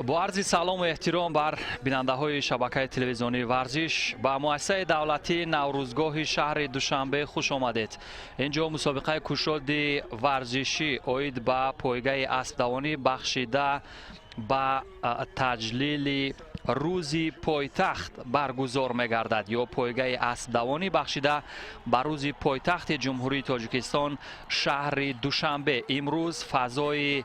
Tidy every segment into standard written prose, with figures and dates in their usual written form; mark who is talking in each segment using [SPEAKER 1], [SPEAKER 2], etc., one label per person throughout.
[SPEAKER 1] Бо арзи салому эҳтиром бар бинандаҳои шабакаи телевизионии «Варзиш», ба муассисаи давлатии Наврӯзгоҳи шаҳри Душанбе хуш омадед. Ин ҷо мусобиқаи кушоди варзишӣ оид ба пойгаи аспдавонӣ, бахшида ба таҷлили Рӯзи пойтахт, баргузор мегардад, ё пойгаи аспдавонӣ, бахшида ба Рӯзи пойтахти Ҷумҳурии Тоҷикистон, шаҳри Душанбе. Имрӯз фазои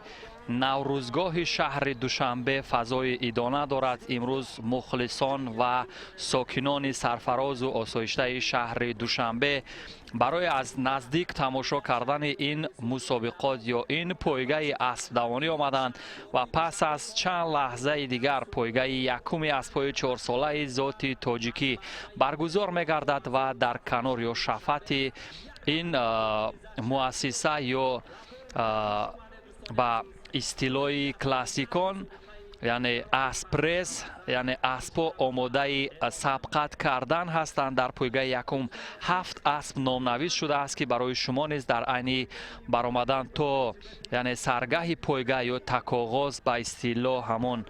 [SPEAKER 1] Наврӯзгоҳи шаҳри Душанбе фазои идона дорад. Имрӯз мухлисон ва сокинони сарфарозу осоиштаи шаҳри Душанбе барои аз наздик тамошо кардани ин мусобиқот ё ин пойгаи аспдавонӣ омаданд ва пас аз чанд лаҳзаи дигар пойгаи якуми аспҳои чорсолаи зоти тоҷикӣ баргузор мегардад ва дар канор ё шафати ин муассиса ё ба истилоҳи классикон, яъне аспрез, яъне аспҳо омодаи сабқат кардан ҳастанд. Дар пойгаи якум ҳафт асп номнавис шудааст, ки барои шумо низ дар айни баромадан то, яъне, саргаҳи пойга ё такоғоз, ба истилоҳ ҳамон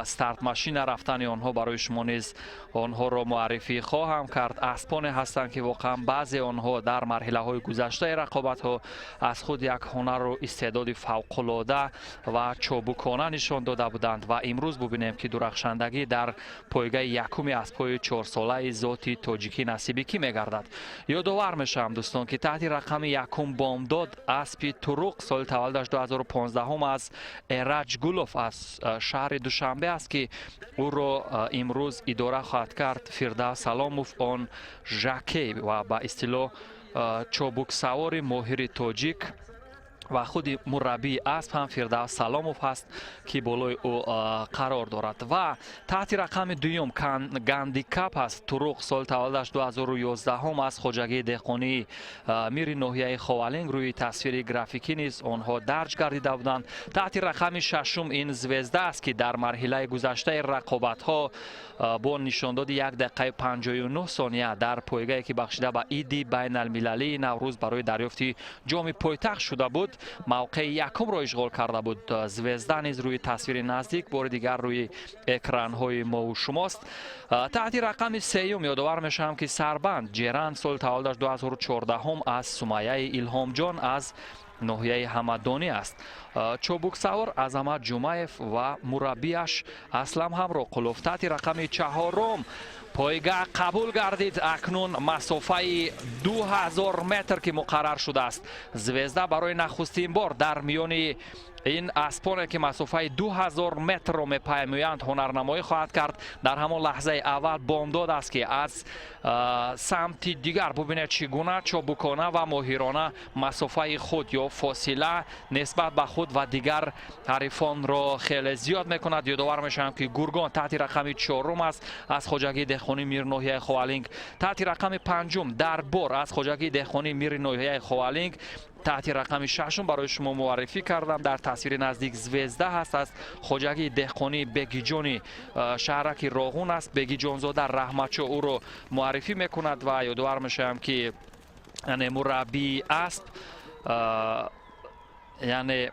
[SPEAKER 1] стартмашина рафтани онҳо, барои шумо низ онҳоро муаррифӣ хоҳам кард. Аспоне ҳастанд, ки воқеан баъзе онҳо дар марҳилаҳои гузаштаи рақобатҳо аз худ як ҳунару истеъдоди фавқулода ва чобукона нишон дода буданд ва имрӯз бубинем, ки дурахшандагӣ дар пойгаи якуми аспҳои чорсолаи зоти тоҷикӣ насиби кӣ мегардад. Ёдовар мешавам, дӯстон, ки таҳти рақами якум Бомдод, аспи туруқ, соли таваллудаш 2015, аз Эраҷ Гулов, аз шаҳри Душанбе аст, ки ӯро имрӯз идора хоҳад кард Фирдавс Саломов, он жокей ва ба истилоҳ чобуксавори моҳири тоҷик, ва худи мураббии асп ҳам Фирдавс Саломов ҳаст, ки болои ӯ қарор дорад. Ва таҳти рақами дуюм Гандикап ҳаст, туруқ, соли таваллудаш 2011, аз хоҷагии деҳқонии Мири ноҳияи Ховалинг. Рӯи тасвири графикӣ низ онҳо дарҷ гардида буданд. Таҳти рақами шашум ин Звезда аст, ки дар марҳилаи гузаштаи рақобатҳо бо нишондоди 1 дақиқаи 59 сония дар пойгае, ки бахшида ба иди байналмилалии Наврӯз барои дарёфти ҷоми пойтахт шуда буд, мавқеи якумро ишғол карда буд. Звезда низ рӯи тасвири наздик бори дигар рӯи экранҳои мову шумост. Таҳти рақами сеюм ёдовар мешавам, ки Сарбанд Ҷеран, соли таваллудаш 2014, аз Сумайяи Илҳомҷон, аз ноҳияи Ҳамадонӣ аст. Чобуксавор Азамат Ҷумаев ва мураббиаш Аслам Ҳамроқулов. Таҳти рақами чаҳорум пойга қабул гардид. Акнун масофаи 2000 метр, ки муқаррар шудааст. Звезда барои нахустин бор дар миёни ин аспоне, ки масофаи 2000 метрро мепаймоянд, ҳунарнамоӣ хоҳад кард. Дар ҳамон лаҳзаи аввал Бомдод аст, ки аз самти дигар, бубинед, чӣ гуна чобукона ва моҳирона масофаи худ ё фосила нисбат ба худ ва дигар ҳарифонро хеле зиёд мекунад. Ёдовар мешавам, ки Гургон таҳти рақами чорум аст, аз хоҷагии деҳқонии Мир ноҳияи Ховалинг. Таҳти рақами панҷум Дарбор, аз хоҷагии деҳқонии Мири ноҳияи Ховалинг. Таҳти рақами шашум барои шумо муаррифӣ кардам, дар тасвири наздик Звезда ҳаст, аз хоҷагии деҳқонии Бегиҷони шаҳраки Роғун аст. Бегиҷонзода Раҳматшо ӯро муаррифӣ мекунад ва ёдовар мешавам, ки, яъне, мураббии асп, яъне,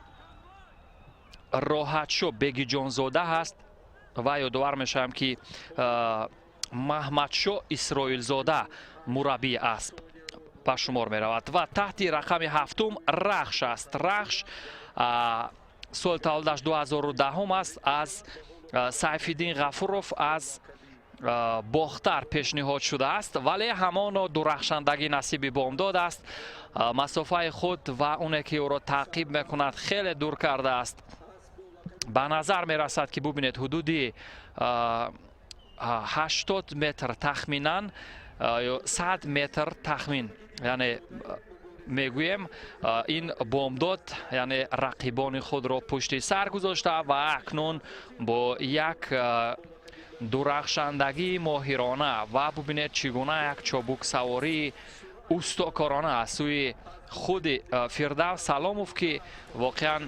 [SPEAKER 1] Роҳатшо Бегиҷонзода ҳаст ва ёдовар мешавам, ки Маҳмадшо Исроилзода мураббии асп ба шумор меравад. Ва таҳти рақами ҳафтум Рахш аст. Рахш соли таваллудаш 2010 аст, аз Сайфиддин Ғафуров, аз Бохтар пешниҳод шудааст, вале ҳамоно дурахшандагӣ насиби Бомдод аст. Масофаи худ ва оне, ки ӯро таъқиб мекунад, хеле дур кардааст. Ба назар мерасад, ки, бубинед, ҳудуди 80 метр тахминан ё 100 метр тахмин, яъне, мегӯем, ин Бомдод, яъне, рақибони худро пушти сар гузошта ва акнун бо як дурахшандагии моҳирона ва, бубинед, чӣ гуна як чобуксавории устокорона аз сӯи худи Фирдавс Саломов, ки воқеан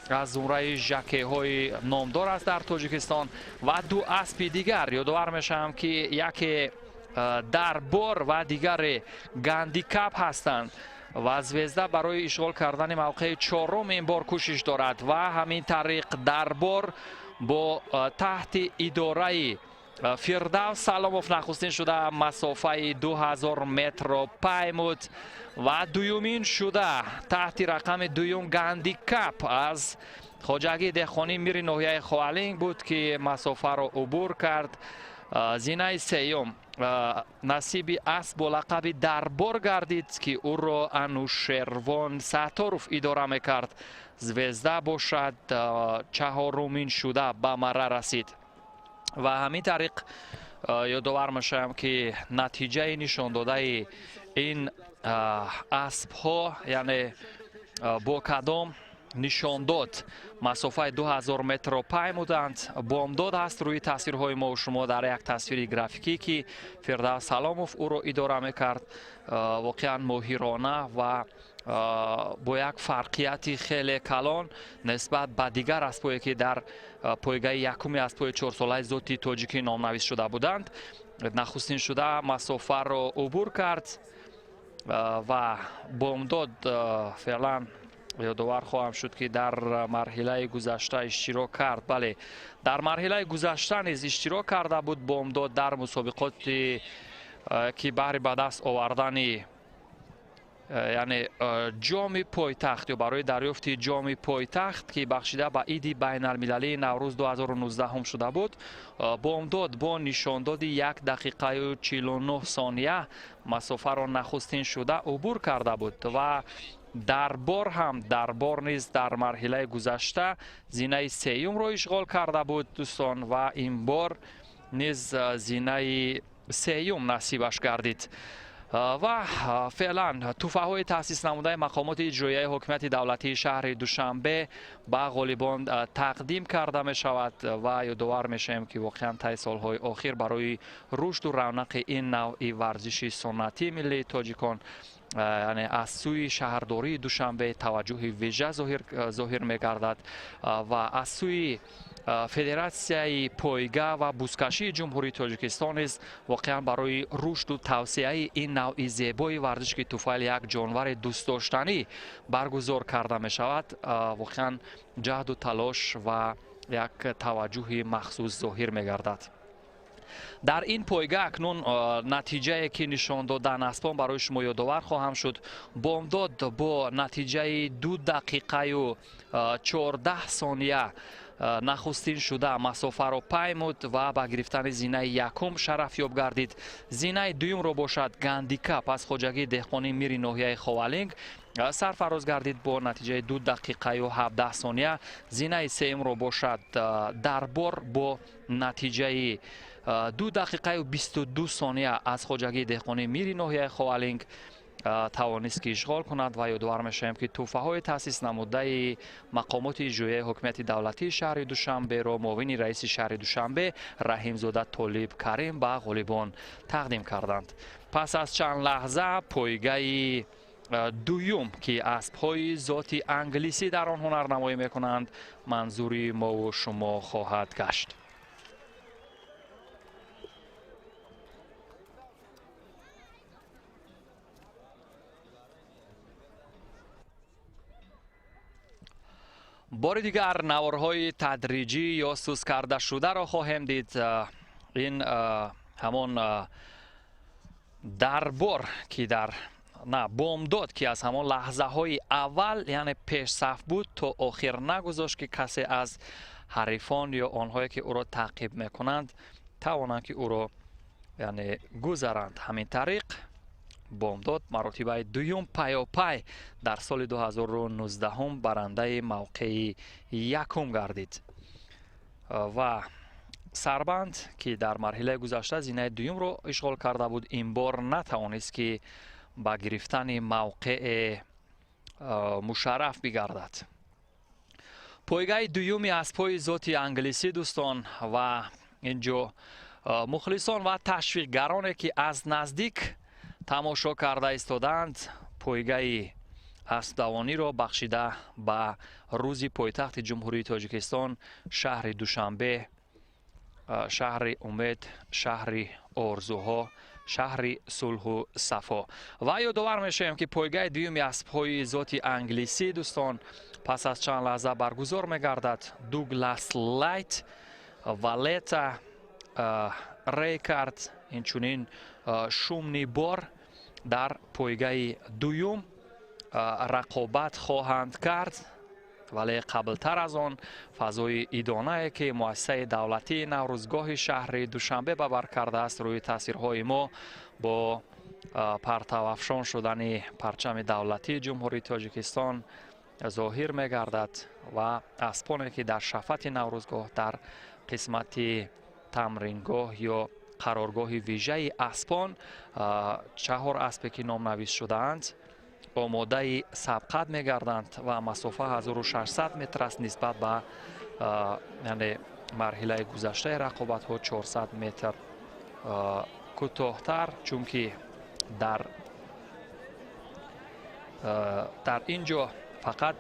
[SPEAKER 1] аз зумраи жокейҳои номдор аст дар Тоҷикистон. Ва ду аспи дигар, ёдовар мешавам, ки яке Дарбор ва дигаре Гандикап ҳастанд ва Звезда барои ишғол кардани мавқеи чорум ин бор кӯшиш дорад. Ва ҳамин тариқ Дарбор Бо таҳти идораи Фирдавс Саломов нахустин шуда масофаи 2000 метрро паймуд ва дуюмин шуда таҳти рақами дуюм Гандикап аз хоҷагии деҳқонии мири ноҳияи Ховалинг буд, ки масофаро убур кард. Зинаи сеюм насиби асп бо лақаби Дарбор гардид, ки ӯро Анушервон Сатторов идора мекард. Звезда бошад, чаҳорумин шуда ба марра расид. Ва ҳамин тариқ ёдовар мешавам, ки натиҷаи нишондодаи ин аспҳо, яъне бо кадом нишондод масофаи 2000 метрро паймуданд. Бомдод ҳаст рӯи тасвирҳои мо шумо дар як тасвири графикӣ, ки Фирдавс Саломов ӯро идора мекард. Воқеан моҳирона ва бо як фарқияти хеле калон нисбат ба дигар аспҳое, ки дар пойгаи якуми аспҳои чорсолаи зоти тоҷикӣ номнавис шуда буданд, нахустин шуда масофаро убур кард. Ва Бомдод феълан ёдовар хоҳам шуд, ки дар марҳилаи гузашта иштирок кард. Бале, дар марҳилаи гузашта низ иштирок карда буд Бомдод дар мусобиқоти, ки баҳри ба даст овардани, яъне ҷоми пойтахт ё барои дарёфти ҷоми пойтахт, ки бахшида ба иди байналмилалии Наврӯз 2019 шуда буд. Бомдод бо нишондоди 1 дақиқаю 49 сония масофаро нахустин шуда убур карда буд ва Дарбор ҳам, Дарбор низ дар марҳилаи гузашта зинаи сеюмро ишғол карда буд, дӯстон, ва ин бор низ зинаи сеюм насибаш гардид. Ва феълан тӯҳфаҳои таъсис намудаи мақомоти иҷроияи ҳокимияти давлатии шаҳри Душанбе ба ғолибон тақдим карда мешавад. Ва ёдовар мешавем, ки воқеан таи солҳои охир барои рушду равнақи ин навъи варзиши суннатии миллии тоҷикон, яъне аз сӯи шаҳрдории Душанбе таваҷҷӯҳи вижа зоҳир мегардад ва аз сӯи Федератсияи пойга ва бузкашии Ҷумҳурии Тоҷикистон низ воқеан барои рушду тавсеаи ин навъи зебои варзиш, ки туфайли як ҷонвари дӯстдоштанӣ баргузор карда мешавад, воқеан ҷаҳду талош ва як таваҷҷӯҳи махсус зоҳир мегардад. Дар ин пойга акнун натиҷае, ки нишон додан аспон, барои шумо ёдовар хоҳам шуд. Бомдод бо натиҷаи 2 дақиқаю 14 сония нахустин шуда масофаро паймуд ва ба гирифтани зинаи якум шарафёб гардид. Зинаи дуюмро бошад Гандикап аз хоҷагии деҳқонии мири ноҳияи Ховалинг сарфароз гардид бо натиҷаи 2 дақиқаю 17 сония. Зинаи сеюмро бошад Дарбор бо натиҷаи 2 дақиқаю 22 сония аз хоҷагии деҳқонии мири ноҳияи Ховалинг тавонист, ки ишғол кунад. Ва ёдовар мешавем, ки тӯҳфаҳои таъсис намудаи мақомоти иҷроияи ҳокимияти давлатии шаҳри Душанберо муовини раиси шаҳри Душанбе Раҳимзода Толиб Карим ба ғолибон тақдим карданд. Пас аз чанд лаҳза пойгаи дуюм, ки аспҳои зоти англисӣ дар он ҳунарнамоӣ мекунанд, манзури мову шумо хоҳад гашт. Бори дигар наворҳои тадриҷӣ ё сус карда шударо хоҳем дид. Ин ҳамон Дарбор, ки дар на Бомдод, ки аз ҳамон лаҳзаҳои аввал, яъне пешсаф буд, то охир нагузошт, ки касе аз ҳарифон ё онҳое, ки ӯро таъқиб мекунанд, тавонанд, ки ӯро, яъне гузаранд. Ҳамин тариқ Бомдод маротибаи дуюм пайопай дар соли 2019 барандаи мавқеи якум гардид. Ва Сарбанд, ки дар марҳилаи гузашта зинаи дуюмро ишғол карда буд, ин бор натавонист, ки ба гирифтани мавқеи мушарраф бигардад. Пойгаи дуюми аспҳои зоти англисӣ, дӯстон, ва ин ҷо мухлисон ва ташвиқгароне, ки аз наздик тамошо карда истодаанд пойгаи аспдавониро, бахшида ба рӯзи пойтахти Ҷумҳурии Тоҷикистон, шаҳри Душанбе, шаҳри умед, шаҳри орзуҳо, Шаҳри сулҳу сафо. Ва ёдовар мешавем, ки пойгаи дуюми аспҳои зоти англисӣ, дӯстон, пас аз чанд лаҳза баргузор мегардад. Дуглас Лайт, Валета, Рейкард, инчунин Шумни Бор дар пойгаи дуюм рақобат хоҳанд кард. Вале қаблтар аз он фазои идонае, ки муассисаи давлатии Наврӯзгоҳи шаҳри Душанбе ба бар кардааст, рӯи тасвирҳои мо бо партавафшон шудани парчами давлатии Ҷумҳурии Тоҷикистон зоҳир мегардад ва аспоне, ки дар шафати Наврӯзгоҳ, дар қисмати тамрингоҳ ё қароргоҳи вижаи аспон, чаҳор аспе, ки номнавис шудаанд, омодаи сабқат мегарданд ва масофа 1600 метр аст, нисбат ба, яъне, марҳилаи гузаштаи рақобатҳо 400 метр кӯтоҳтар, чунки дар ин ҷо фақат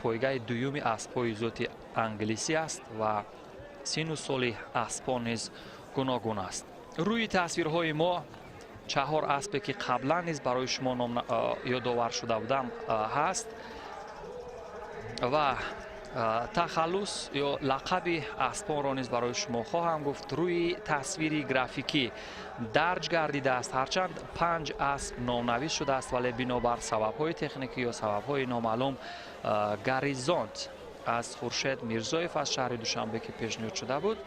[SPEAKER 1] пойгаи дуюми аспҳои зоти англисӣ аст ва сину соли аспон низ гуногун аст. Рӯи тасвирҳои мо чаҳор аспе, ки қаблан низ барои шумо ёдовар шуда будам, ҳаст ва тахаллус ё лақаби аспонро низ барои шумо хоҳам гуфт. Рӯи тасвири графикӣ дарҷ гардидааст. Ҳарчанд панҷ асп номнавис шудааст, вале бинобар сабабҳои техникӣ ё сабабҳои номаълум Горизонт аз Хуршед Мирзоев аз шаҳри Душанбе, ки пешниҳод шуда буд,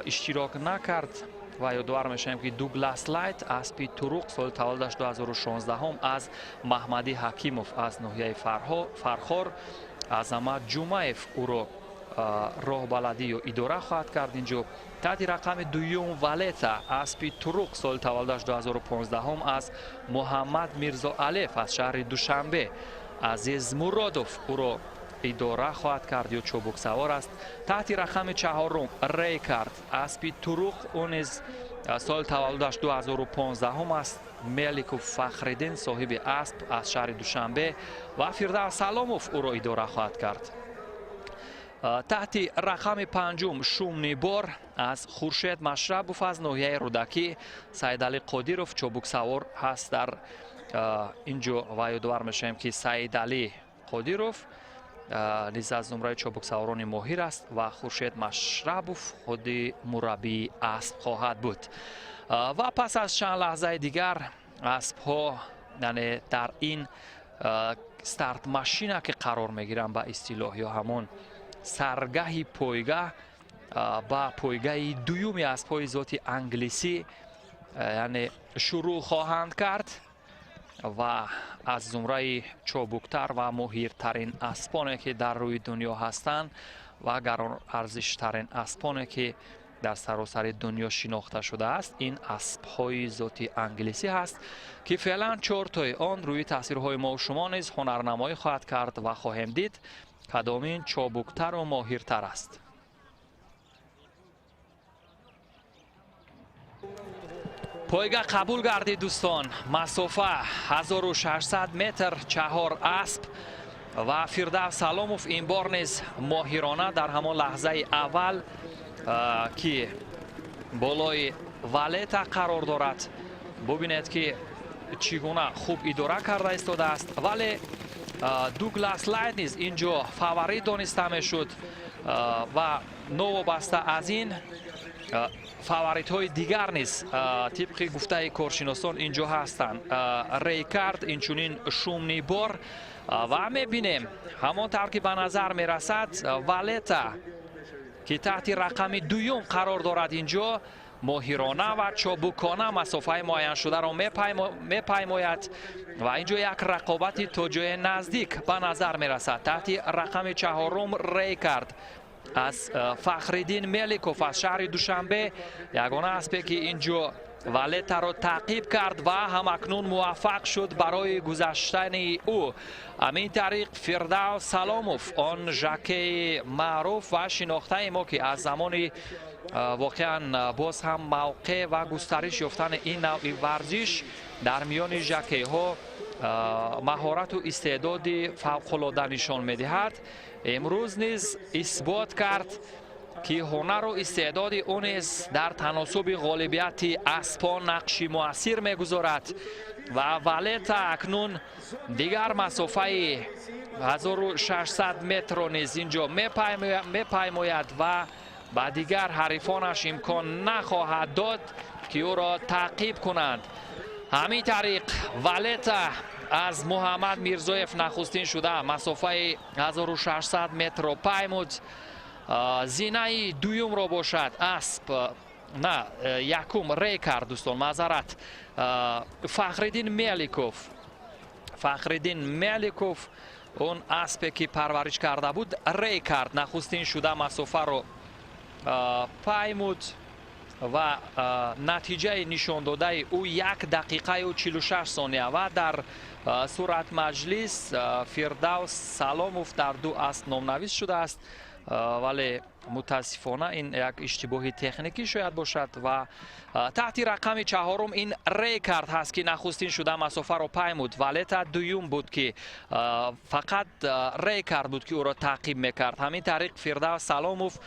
[SPEAKER 1] иштирок накард. Ва ёдовар мешавем, ки Дуглас Лайт, аспи туруқ, соли таваллудаш 2016, аз Маҳмадӣ Ҳакимов аз ноҳияи Фархор, Азамат Ҷумаев ӯро роҳбаладӣ ё идора хоҳад кард. Инҷо таҳти рақами дуюм Валета, аспи туруқ, соли таваллудаш 2015, аз Муҳаммад Мирзоалев аз шаҳри Душанбе, Азиз Муродов ӯро идора хоҳад кард ё чобуксавор аст. Таҳти рақами чаҳорум Рейкард, аспи туруқ, ӯ низ соли таваллудаш 2015 аст. Меликов Фахриддин, соҳиби асп, аз шаҳри Душанбе ва Фирдавс Саломов ӯро идора хоҳад кард. Таҳти рақами панҷум Шумни Бор аз Хуршед Машрабов аз ноҳияи Рӯдакӣ, Саидалӣ Қодиров чобуксавор ҳаст дар ин ҷо. Ва ёдовар мешавем, ки Саидалӣ Қодиров низ аз зумраи чобуксаворони моҳир аст ва Хуршед Машрабов худи мураббии асп хоҳад буд. Ва пас аз чанд лаҳзаи дигар аспҳо, яъне, дар ин стартмашина, ки қарор мегиранд, ба истилоҳ, ё ҳамон саргаҳи пойга, ба пойгаи дуюми аспҳои зоти англисӣ, яъне, шурӯъ хоҳанд кард. Ва аз зумраи чобуктар ва моҳиртарин аспоне, ки дар рӯи дунё ҳастанд, ва гаронарзиштарин аспоне, ки дар саросари дунё шинохта шудааст, ин аспҳои зоти англисӣ ҳаст, ки феълан чортои он рӯи тасвирҳои мо шумо низ ҳунарнамоӣ хоҳад кард ва хоҳем дид, кадомин чобуктару моҳиртар аст. Пойга қабул гардид, дӯстон. Масофа 1600 метр, чаҳор асп ва Фирдавс Саломов ин бор низ моҳирона дар ҳамон лаҳзаи аввал, ки болои Валета қарор дорад, бубинед, ки чӣ гуна хуб идора карда истодааст. Вале Дуглас Лайт низ ин ҷо фаворит дониста мешуд ва новобаста аз ин фаворитҳои дигар низ, тибқи гуфтаи коршиносон, ин ҷо ҳастанд: Рейкард, инчунин Шумни Бор. Ва мебинем, ҳамон тавр ки ба назар мерасад, Валета, ки таҳти рақами дуюм қарор дорад, ин ҷо моҳирона ва чобукона масофаи муайяншударо мепаймояд ва ин ҷо як рақобати то ҷое наздик ба назар мерасад. Таҳти рақами чаҳорум Рейкард аз Фахриддин Меликов аз шаҳри Душанбе, ягона аспе, ки ин ҷо Валетаро таъқиб кард ва ҳамакнун муваффақ шуд барои гузаштани ӯ. Ҳамин тариқ Фирдавс Саломов, он жокеи маъруф ва шинохтаи мо, ки аз замони воқеан боз ҳам мавқеъ ва густариш ёфтани ин навъи варзиш дар миёни жокейҳо маҳорату истеъдоди фавқулода нишон медиҳад, имрӯз низ исбот кард. Ки ҳунару истеъдоди ӯ низ дар таносуби ғолибияти аспон нақши муассир мегузорад. Ва Валета акнун дигар масофаи 1600 метрро низ ин ҷо мепаймояд ва ба дигар ҳарифонаш имкон нахоҳад дод, ки ӯро таъқиб кунанд. Ҳамин тариқ, Валета аз Муҳаммад Мирзоев нахустин шуда масофаи 1600 метрро паймуд. Зинаи дуюмро бошад асп, на, якум Рекард, дӯстон, маъзарат, Фахриддин Меликов. Фахриддин Меликов, он аспе ки парвариш карда буд, Рекард, нахустин шуда масофаро паймуд ва натиҷаи нишондодаи ӯ 1 дақиқаю 46 сония. Ва дар суратмаҷлис Фирдавс Саломов дар ду асп номнавис шудааст, вале мутаассифона ин як иштибоҳи техникӣ шояд бошад. Ва таҳти рақами чаҳорум ин Рекард ҳаст, ки нахустин шуда масофаро паймуд. Валета дуюм буд, ки фақат Рекард буд, ки ӯро таъқиб мекард. Ҳамин тариқ, Фирдавс Саломов,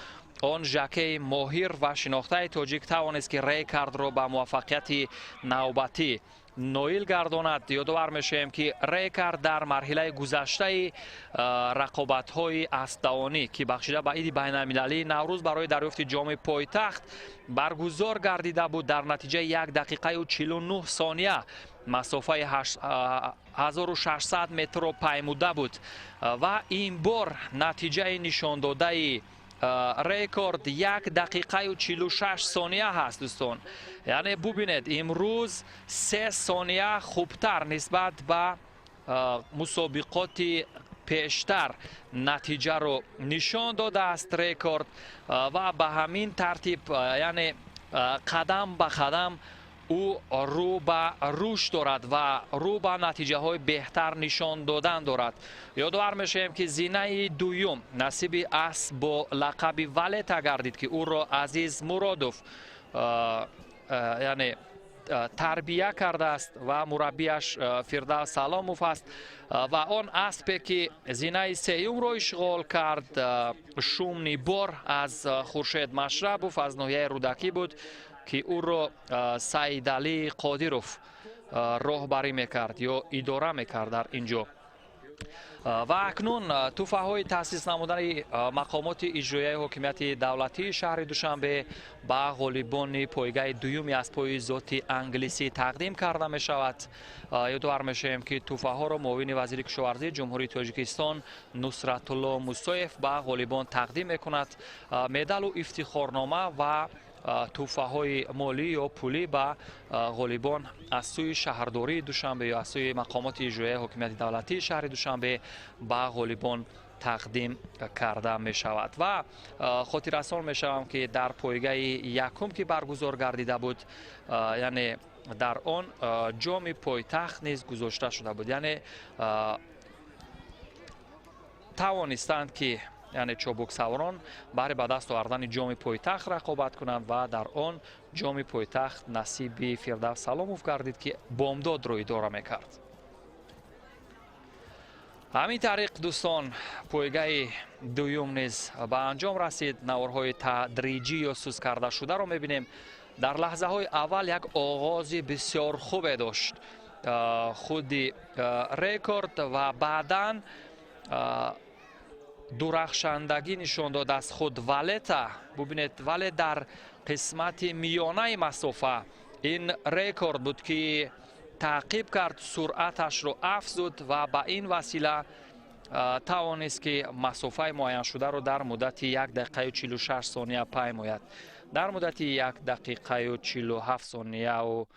[SPEAKER 1] он жокеи моҳир ва шинохтаи тоҷик, тавонист, ки Рекардро ба муваффақияти навбатӣ ноил гардонад. Ёдовар мешавем, ки Рекард дар марҳилаи гузаштаи рақобатҳои аспдавонӣ, ки бахшида ба иди байналмилалии Наврӯз барои дарёфти ҷоми пойтахт баргузор гардида буд, дар натиҷаи 1 дақиқаю 49 сония масофаи 1600 метрро паймуда буд. Ва ин бор натиҷаи нишондодаи Рекорд 1 дақиқаю 46 сония ҳаст, дӯстон. Яъне бубинед, имрӯз 3 сония хубтар нисбат ба мусобиқоти пештар натиҷаро нишон додааст Рекорд. Ва ба ҳамин тартиб, яъне қадам ба қадам ӯ рӯ ба рушд дорад ва рӯ ба натиҷаҳои беҳтар нишон додан дорад. Ёдовар мешавем, ки зинаи дуюм насиби асп бо лақаби Валета гардид, ки ӯро Азиз Муродов, яъне, тарбия кардааст ва мураббияш Фирдавс Саломов аст. Ва он аспе ки зинаи сеюмро ишғол кард, Шумни Бор аз Хуршед Машрабов аз ноҳияи Рӯдакӣ буд, ки ӯро Саидалӣ Қодиров роҳбарӣ мекард ё идора мекард дар ин ҷо. Ва акнун тӯҳфаҳои таъсис намудани мақомоти иҷроияи ҳокимияти давлатии шаҳри Душанбе ба ғолибони пойгаи дуюми аспҳои зоти англисӣ тақдим карда мешавад. Ёдовар мешавем, ки тӯҳфаҳоро муовини вазири кишоварзии Ҷумҳурии Тоҷикистон Нусратулло Мусоев ба ғолибон тақдим мекунад. Медалу ифтихорнома ва тӯҳфаҳои молӣ ё пулӣ ба ғолибон аз сӯи шаҳрдории Душанбе ё аз сӯи мақомоти иҷроияи ҳокимияти давлатии шаҳри Душанбе ба ғолибон тақдим карда мешавад. Ва хотиррасон мешавам, ки дар пойгаи якум, ки баргузор гардида буд, яъне дар он ҷоми пойтахт низ гузошта шуда буд. Яъне тавонистанд, ки, яъне, чобуксаворон баҳри ба даст овардани ҷоми пойтахт рақобат кунанд. Ва дар он ҷоми пойтахт насиби Фирдавс Саломов гардид, ки Бомдодро идора мекард. Ҳамин тариқ, дӯстон, пойгаи дуюм низ ба анҷом расид. Наворҳои тадриҷӣ ё суст кардашударо мебинем. Дар лаҳзаҳои аввал як оғози бисёр хубе дошт худи Рекорд ва баъдан дурахшандагӣ нишон дод аз худ Валета. Бубинед, вале дар қисмати миёнаи масофа ин Рекорд буд, ки таъқиб кард, суръаташро афзуд ва ба ин васила тавонист, ки масофаи муайяншударо дар муддати 1 дақиқаю 46 сония паймояд. Дар муддати 1 дақиқаю 47 сония у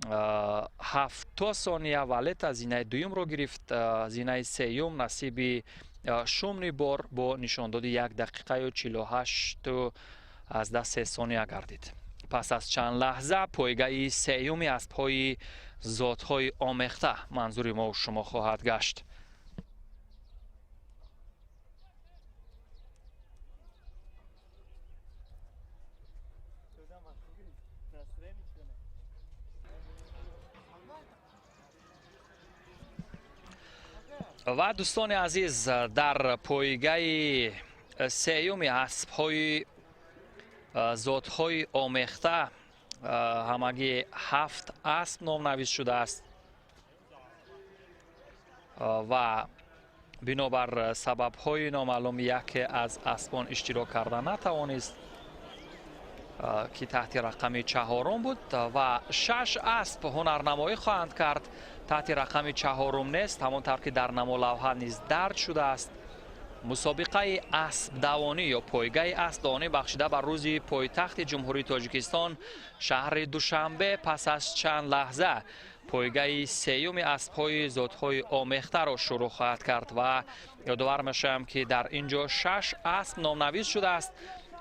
[SPEAKER 1] 70 сония Валета зинаи дуюмро гирифт. Зинаи сеюм насиби Шумни Бор бо нишондоди 1 дақиқаю 48,3 сония гардид. Пас аз чанд лаҳза пойгаи сеюми аспҳои зотҳои омехта манзури мо шумо хоҳад гашт. Ва, дӯстони азиз, дар пойгаи сеюми аспҳои Зотҳои омехта ҳамагӣ 7 асп номнавис шудааст ва бинобар сабабҳои номаълум яке аз аспон иштирок карда натавонист, ки таҳти рақами 4 буд ва 6 асп ҳунарнамоӣ хоҳанд кард. Таҳти рақами 4 нест, ҳамон тавр ки дар намолавҳа низ дарҷ шудааст. Мусобиқаи аспдавонӣ ё пойгаи аспдавонӣ бахшида ба рӯзи пойтахти Ҷумҳурии Тоҷикистон шаҳри Душанбе пас аз чанд лаҳза пойгаи сеюми аспҳои зотҳои омехтаро шурӯъ хоҳад кард ва ёдовар мешавам, ки дар ин ҷо 6 асп номнавис шудааст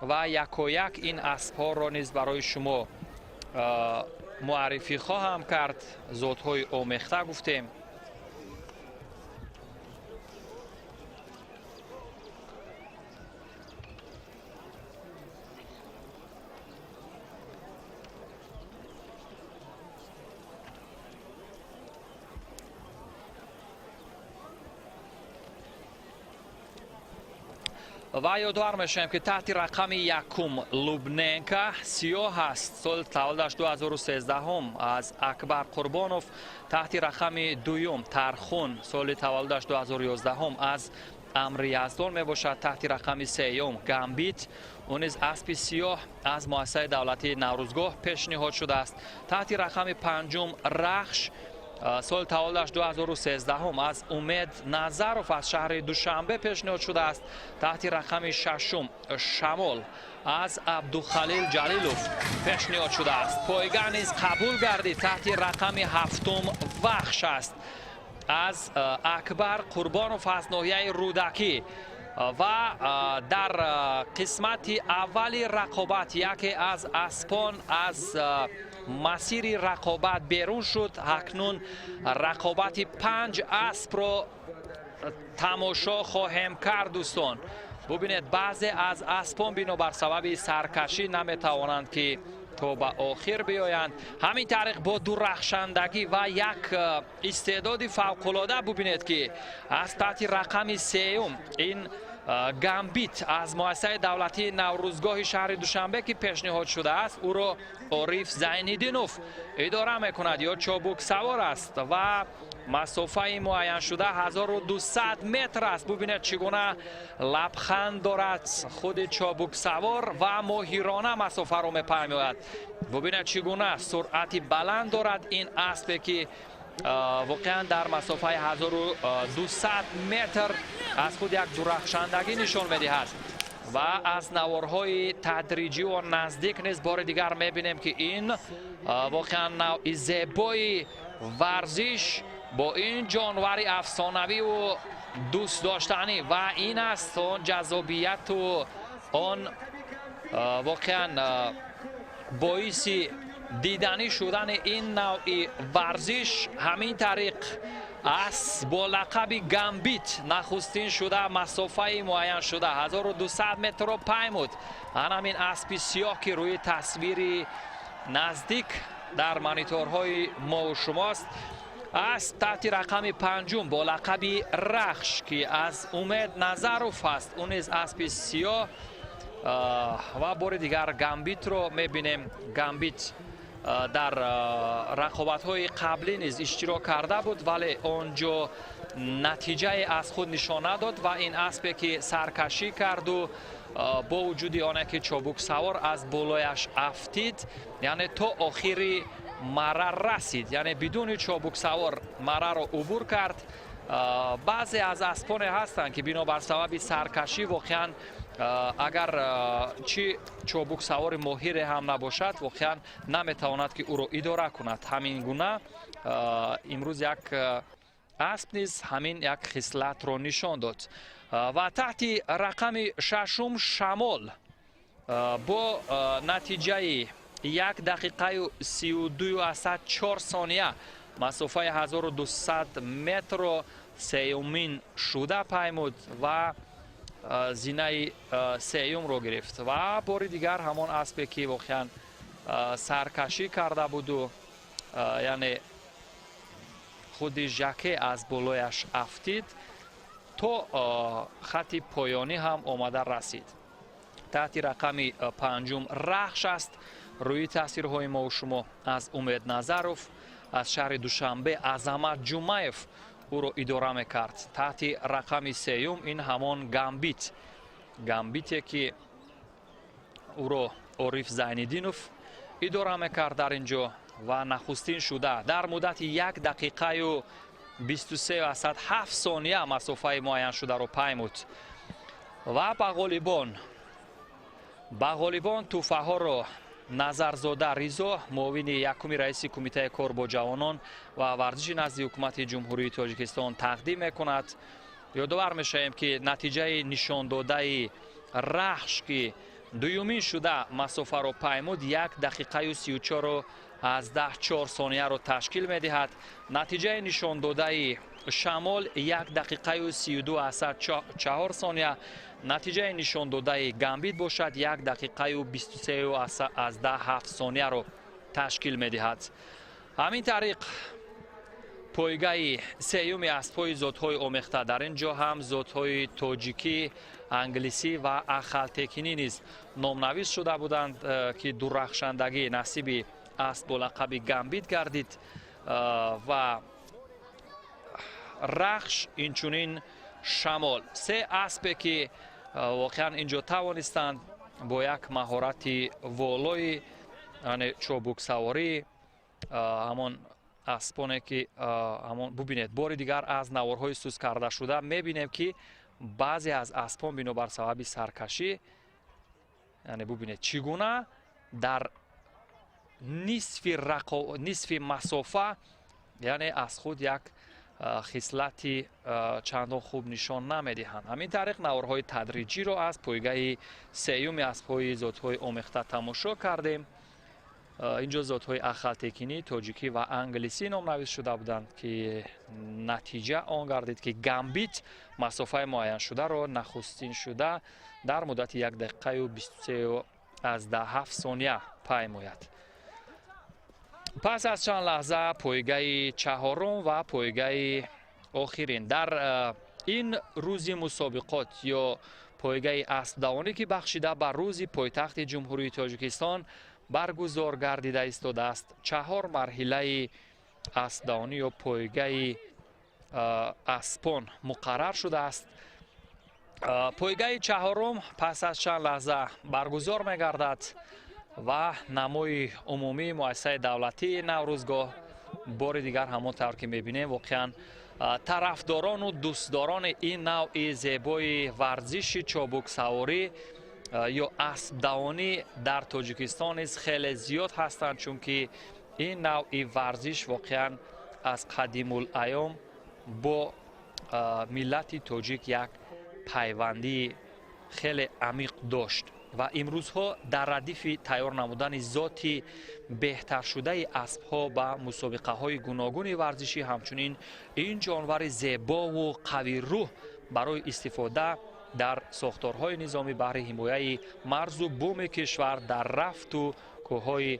[SPEAKER 1] ва якояк ин аспҳоро низ барои шумо муаррифӣ хоҳам кард. Зотҳои омехта гуфтем. Ва ёдовар мешавем, ки таҳти рақами 1 Лубненка сиёҳ аст, соли таваллудаш 2013 аз Акбар Қурбонов. Таҳти рақами 2 Тархун, соли таваллудаш 2011 аз Амри Яздон мебошад. Таҳти рақами 3 Гамбит, ӯ низ аспи сиёҳ аз муассисаи давлатии Наврӯзгоҳ пешниҳод шудааст. Таҳти рақами 5 Рахш, соли таваллудаш 2013 аз Умед Назаров аз шаҳри Душанбе пешниҳод шудааст. Таҳти рақами 6 Шамол аз Абдухалил Ҷалилов пешниҳод шудааст. Пойга низ қабул гардид. Таҳти рақами 7 Вахш аст аз Акбар Қурбонов аз ноҳияи Рӯдакӣ. Ва дар қисмати аввали рақобат яке аз аспон аз масири рақобат берун шуд. Акнун рақобати 5 аспро тамошо хоҳем кард. Дӯстон, бубинед, баъзе аз аспон бинобар сабаби саркашӣ наметавонанд, ки то ба охир биёянд. Ҳамин тариқ бо дурахшандагӣ ва як истеъдоди фавқулода бубинед, ки аз таҳти рақами 3 ин Гамбит аз муассисаи давлатии Наврӯзгоҳи шаҳри Душанбе, ки пешниҳод шудааст, ӯро Ориф Зайниддинов идора мекунад ё чобуксавор аст ва масофаи муайяншуда 1200 метр аст. Бубинед, чӣ гуна лабханд дорад худи чобуксавор ва моҳирона масофаро мепаймояд. Бубинед, чӣ гуна суръати баланд дорад ин аспе, ки воқеан дар масофаи 1200 метр аз худ як дурахшандагӣ нишон медиҳад. Ва аз наворҳои тадриҷиву наздик низ бори дигар мебинем, ки ин воқеан навъи зебои варзиш бо ин ҷонвари афсонавиву дӯстдоштанӣ ва ин аст он ҷаззобияту он воқеан боиси диданӣ шудани ин навъи варзиш. Ҳамин тариқ ас бо лақаби Гамбит нахустин шуда масофаи муайяншуда 1200 метрро паймуд. Ҳамин аспи сиёҳ, ки рӯи тасвири наздик дар мониторҳои мову шумост, асп таҳти рақами 5 бо лақаби Рахш, ки аз Умед Назаров аст, ӯ низ аспи сиёҳ. Ва бори дигар Гамбитро мебинем. Гамбит дар рақобатҳои қаблӣ низ иштирок карда буд, вале он ҷо натиҷае аз худ нишон надод ва ин аспе, ки саркашӣ карду бо вуҷуди оне ки чобуксавор аз болояш афтид, яъне то охири мара расид, яъне бидуни чобуксавор мараро убур кард. Баъзе аз аспоне ҳастанд, ки бинобар сабаби саркашӣ воқеан агар чӣ чобуксавори моҳире ҳам набошад, воқеан наметавонад, ки ӯро идора кунад. Ҳамин гуна имрӯз як асп низ ҳамин як хислатро нишон дод. Ва таҳти рақами 6 Шамол бо натиҷаи 1 дақиқаю 32,4 сония масофаи 1200 метрро сеюмин шуда паймуд ва зинаи сеюмро гирифт. Ва бори дигар ҳамон аспе, ки воқеан саркашӣ карда буду, яъне худи жаке аз болояш афтид, то хати поёнӣ ҳам омада расид. Таҳти рақами панҷум Рахш аст. Рӯи тасвирҳои мову шумо аз Умед Назаров аз шаҳри Душанбе Азамат Ҷумаев ӯро идора мекард. Таҳти рақами сеюм ин ҳамон Гамбит, Гамбите, ки ӯро Ориф Зайниддинов идора мекард дар ин ҷо ва нахустин шуда дар муддати 1 дақиқаю 23,7 сония масофаи муайяншударо паймуд. Ва ба ғолибон тӯҳфаҳоро Назарзода Ризо, муовини якуми раиси Кумитаи кор бо ҷавонон ва варзиши назди Ҳукумати Ҷумҳурии Тоҷикистон, тақдим мекунад. Ёдовар мешавем, ки натиҷаи нишондодаи Рахш, ки дуюмин шуда масофаро паймуд, 1 дақиқаю 34,4 сонияро ташкил медиҳад. Натиҷаи нишондодаи Шамол 1 дақиқаю 32,4 сония, натиҷаи нишондодаи Гамбит бошад 1 дақиқаю 23,7 сонияро ташкил медиҳад. Ҳамин тариқ, пойгаи сеюми аспҳои зотҳои омехта, дар ин ҷо ҳам зотҳои тоҷикӣ, англисӣ ва ахалтекинӣ низ номнавис шуда буданд, ки дурахшандагӣ насиби асп бо лақаби Гамбит гардид ва Рахш, инчунин Шамол, се аспе, ки воқеан ин ҷо тавонистанд бо як маҳорати волои, яъне чобуксаворӣ, ҳамон аспоне, ки ҳамон, бубинед, бори дигар аз наворҳои суст кардашуда мебинем, ки баъзе аз аспон бинобар сабаби саркашӣ, яъне бубинед, чӣ гуна дар нисфи масофа, яъне аз худ як хислати чандон хуб нишон намедиҳанд. Ҳамин тариқ, наворҳои тадриҷиро аз пойгаи сеюми аспҳои зотҳои омехта тамошо кардем. Инҷо зотҳои ахалтекинӣ, тоҷикӣ ва англисӣ номнавис шуда буданд, ки натиҷа он гардид, ки Гамбит масофаи муайяншударо нахустин шуда дар муддати 1 дақиқаю 23,7 сония паймояд. Пас аз чанд лаҳза пойгаи чаҳорум ва пойгаи охирин дар ин рӯзи мусобиқот ё пойгаи аспдавонӣ, ки бахшида ба Рӯзи пойтахти Ҷумҳурии Тоҷикистон баргузор гардида истодааст, чаҳор марҳилаи аспдавонӣ ё пойгаи аспон муқаррар шудааст. Пойгаи чаҳорум пас аз чанд лаҳза баргузор мегардад ва намои умумии муассисаи давлатии Наврӯзгоҳ бори дигар ҳамон тавр, ки мебинем, воқеан тарафдорону дӯстдорони ин навъи зебои варзиши чобуксаворӣ ё аспдавонӣ дар Тоҷикистон низ хеле зиёд ҳастанд, чунки ин навъи варзиш воқеан аз қадимулайём бо миллати тоҷик як пайвандии хеле амиқ дошт ва имрӯзҳо дар радифи тайёр намудани зоти беҳтаршудаи аспҳо ба мусобиқаҳои гуногуни варзишӣ, ҳамчунин ин ҷонвари зебову қавирӯҳ барои истифода дар сохторҳои низомӣ баҳри ҳимояи марзу буми кишвар дар рафту кӯҳҳои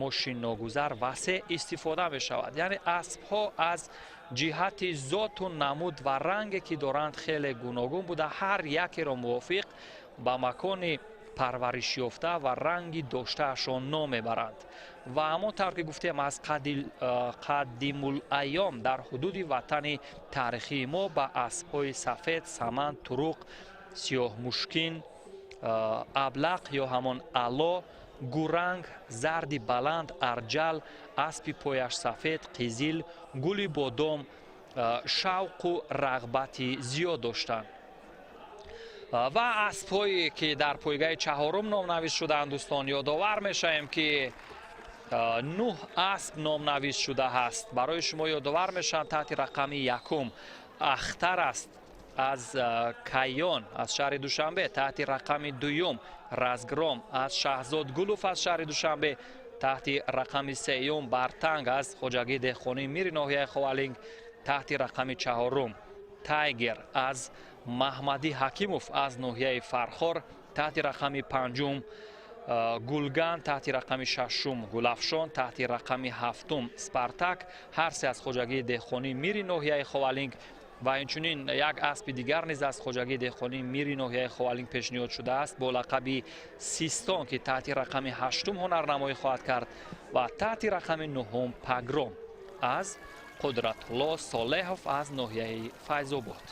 [SPEAKER 1] мошинногузар васеъ истифода мешавад. Яъне аспҳо аз ҷиҳати зоту намуд ва ранге, ки доранд, хеле гуногун буда, ҳар якеро мувофиқ ба макони парваришёфта ва ранги доштаашон ном мебаранд. Ва ҳамон тавр, ки гуфтем, аз қадимулайём дар ҳудуди ватани таърихии мо ба аспҳои сафед, саманд, туруқ, сиёҳмушкин, аблақ ё ҳамон ало, гуранг, зарди баланд, арҷал, аспи пояш сафед, қизил, гули бодом шавқу рағбати зиёд доштанд. Ва аспҳое, ки дар пойгаи чаҳорум номнавис шудаанд, дӯстон, ёдовар мешавем, ки нӯҳ асп номнавис шуда ҳаст. Барои шумо ёдовар мешаванд: таҳти рақами якум Ахтар аст аз Кайён аз шаҳри Душанбе, таҳти рақами дуюм Разгром аз Шаҳзод Гулов аз шаҳри Душанбе, таҳти рақами сеюм Бартанг аз хоҷагии деҳқонии Мири ноҳияи Ховалинг, таҳти рақами чаҳорум Тайгер аз Маҳмадӣ Ҳакимов аз ноҳияи Фархор, таҳти рақами панҷум Гулган, таҳти рақами шашум Гулафшон, таҳти рақами ҳафтум Спартак, ҳар се аз хоҷагии деҳқонии Мири ноҳияи Ховалинг. Ва инчунин як аспи дигар низ аз хоҷагии деҳқонии Мири ноҳияи Ховалинг пешниҳод шудааст бо лақаби Систон, ки таҳти рақами ҳаштум ҳунарнамоӣ хоҳад кард, ва таҳти рақами нуҳум Пагром аз Қудратулло Солеҳов аз ноҳияи Файзобод.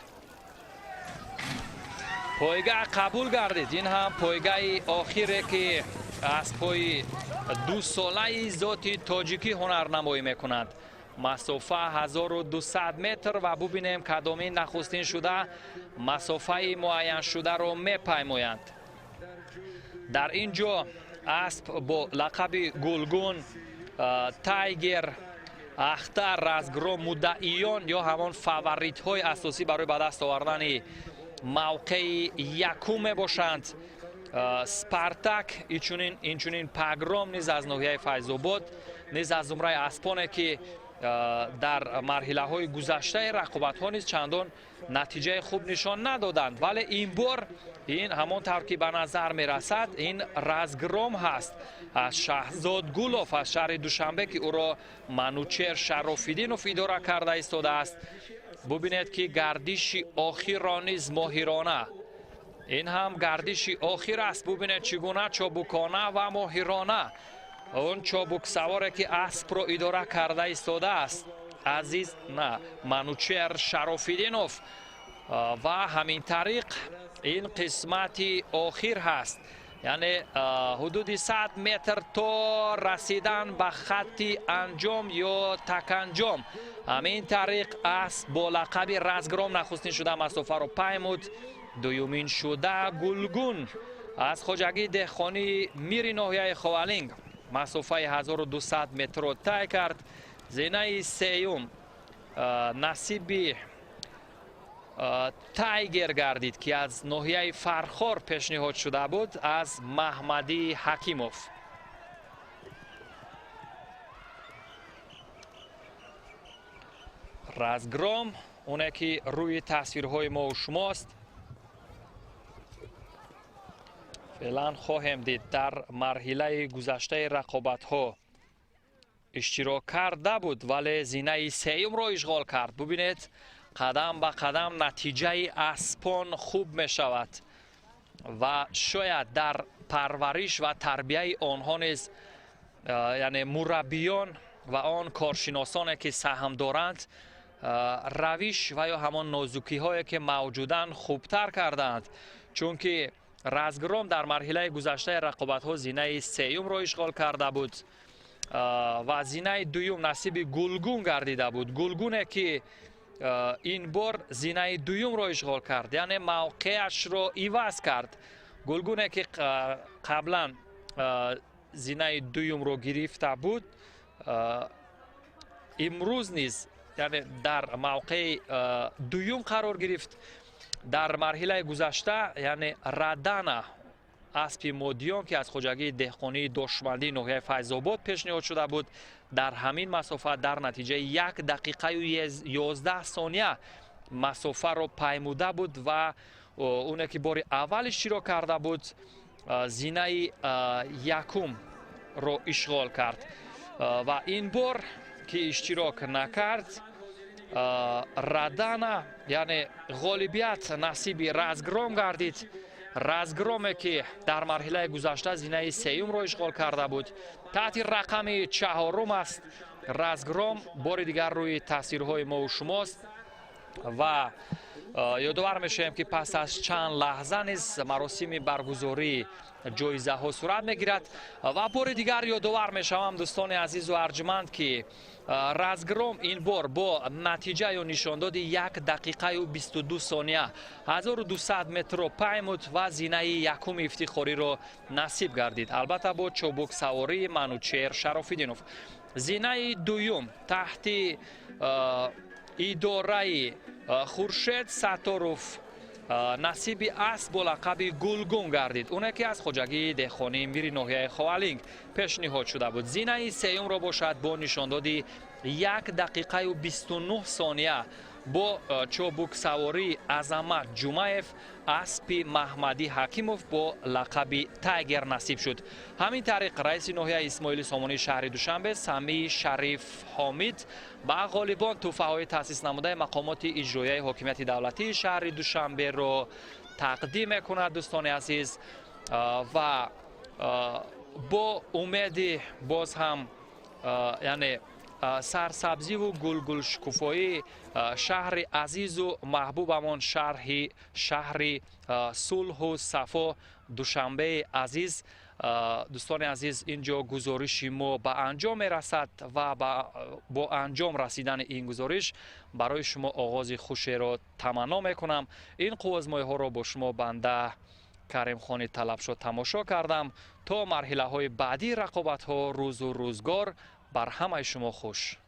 [SPEAKER 1] Пойга қабул гардид. Ин ҳам пойгаи охире, ки аспҳои дусолаи зоти тоҷикӣ ҳунарнамоӣ мекунанд. Масофа 1200 метр ва бубинем, кадомин нахустин шуда масофаи муайяншударо мепаймоянд. Дар ин ҷо асп бо лақаби Гулгун, Тайгер, Ахтар, Разгром, Муддаиён ё ҳамон фаворитҳои асосӣ барои ба даст овардани мавқеи якум мебошанд. Спартак, инчунин Пагром низ аз ноҳияи Файзобод низ аз зумраи аспоне, ки дар марҳилаҳои гузаштаи рақобатҳо низ чандон натиҷаи хуб нишон надоданд, вале ин бор ин ҳамон тавр ки ба назар мерасад, ин Разгром ҳаст аз Шаҳзод Гулов аз шаҳри Душанбе, ки ӯро Манучер Шарофиддинов идора карда истодааст. Бубинед, ки гардиши охирро низ моҳирона, ин ҳам гардиши охир аст, бубинед, чӣ гуна чобукона ва моҳирона он чобуксаворе, ки аспро идора карда истодааст, Азиз на Манучер Шарофиддинов. Ва ҳамин тариқ ин қисмати охир ҳаст, яъне ҳудуди 100 метр то расидан ба хатти анҷом ё таканҷом. Ҳамин тариқ асп бо лақаби Разгром нахустин шуда масофаро паймуд. Дуюмин шуда Гулгун аз хоҷагии деҳқонии Мири ноҳияи Ховалинг масофаи 1200 метрро тай кард. Зинаи сеюм насиби Тайгер гардид, ки аз ноҳияи Фархор пешниҳод шуда буд аз Маҳмадӣ Ҳакимов. Разгром, оне ки рӯи тасвирҳои мову шумост, феълан хоҳем дид, дар марҳилаи гузаштаи рақобатҳо иштирок карда буд, вале зинаи сеюмро ишғол кард. Бубинед, қадам ба қадам натиҷаи аспон хуб мешавад ва шояд дар парвариш ва тарбияи онҳо низ, яъне мураббиён ва он коршиносоне, ки саҳм доранд, равиш ва ё ҳамон нозукиҳое, ки мавҷуданд, хубтар кардаанд, чунки Разгром дар марҳилаи гузаштаи рақобатҳо зинаи сеюмро ишғол карда буд ва зинаи дуюм насиби Гулгун гардида буд. Гулгуне, ки ин бор зинаи дуюмро ишғол кард, яъне мавқеашро иваз кард. Гулгуне, ки қаблан зинаи дуюмро гирифта буд, имрӯз низ, яъне дар мавқеи дуюм қарор гирифт. Дар марҳилаи гузашта, яъне Радана, аспи модиён, ки аз хоҷагии деҳқонии Дошмандии ноҳияи Файзобод пешниҳод шуда буд, дар ҳамин масофа дар натиҷаи 1 дақиқаю 11 сония масофаро паймуда буд ва оне ки бори аввал иштирок карда буд, зинаи якумро ишғол кард. Ва ин бор ки иштирок накард Радана, яъне ғолибият насиби Разгром гардид. Разгроме, ки дар марҳилаи гузашта зинаи сеюмро ишғол карда буд, таҳти рақами чаҳорум аст. Разгром бори дигар рӯи тасвирҳои мову шумост ва ёдовар мешавем, ки пас аз чанд лаҳза низ маросими баргузории ҷоизаҳо сурат мегирад. Ва бори дигар ёдовар мешавам, дӯстони азизу арҷманд, ки Разгром ин бор бо натиҷа ё нишондоди 1 дақиқаю 22 сония 1200 метрро паймуд ва зинаи якуми ифтихориро насиб гардид, албатта бо чобуксавории Манучер Шарофиддинов. Зинаи дуюм таҳти идораи Хуршед Сатторов насиби асп бо лақаби Гулгун гардид, оне ки аз хоҷагии деҳқонии Мири ноҳияи Ховалинг пешниҳод шуда буд. Зинаи сеюмро бошад бо нишондоди 1 дақиқаю 29 сония Бо чобуксавории Азамат Ҷумаев аспи Маҳмадӣ Ҳакимов бо лақаби Тайгер насиб шуд. Ҳамин тариқ, раиси ноҳияи Исмоили Сомонии шаҳри Душанбе Самии Шариф Ҳомид ба ғолибон тӯҳфаҳои таъсис намудаи мақомоти иҷроияи ҳокимияти давлатии шаҳри Душанберо тақдим мекунад, дӯстони азиз, ва бо умеди боз ҳам, яъне, сарсабзиву гулгулшукуфоии шаҳри азизу маҳбубамон, шаҳри сулҳу сафо, Душанбеи азиз. Дӯстони азиз, ин ҷо гузориши мо ба анҷом мерасад ва бо анҷом расидани ин гузориш барои шумо оғози хушеро таманно мекунам. Ин қуввозмоиҳоро бо шумо банда Каримхони Талабшо тамошо кардам. То марҳилаҳои баъдии рақобатҳо, рӯзу рӯзгор бар ҳамаи шумо хуш.